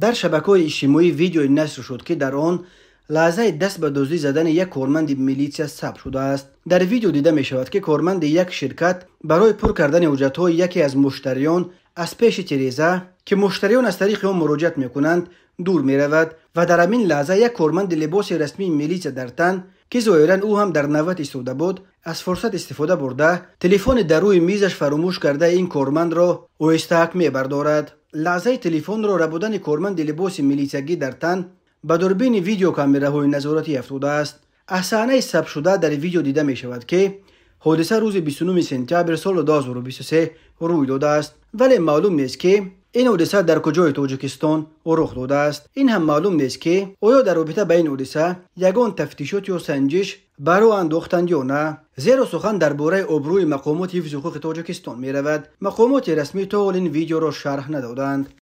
Дар шабакаҳои иҷтимоӣ видеое нашр шуд, ки дар он лаҳзаи даст ба дуздӣ задани як корманди милитсия сабт шудааст. Дар видео дида мешавад, ки корманди як ширкат барои пур кардани ҳуҷҷатҳои яке аз муштариён аз пеши тиреза, ки муштариён аз тариқи он муроҷиат мекунанд, дур меравад ва дар ҳамин лаҳза як корманди либоси расмии милитсия дар тан, ки зоҳиран ӯ ҳам дар навбат истода буд, аз фурсат истифода бурда, телефони дар рӯи мизаш фаромӯш кардаи ин кормандро оҳистаак мебардорад. Лаҳзаи телефонро рабудани корманди либоси милитсиягӣ дар тан ба дурбини видеокамераҳои назоратӣ афтодааст. Аз саҳнаи сабтшуда дар видео дида мешавад, ки ҳодиса рӯзи 29 сентябр соли 2023 рӯй додааст, вале маълум нест, ки ин ҳодиса дар куҷои Тоҷикистон рух додааст. Ин ҳам маълум нест, ки оё дар робита ба ин ҳодиса ягон тафтишот ё санҷиш ба роҳ андохтанд ё на, зеро сухан дар бораи обрӯи мақомоти ҳифзи ҳуқуқи Тоҷикистон меравад. Мақомоти расмӣ то ҳол ин видеоро шарҳ надоданд.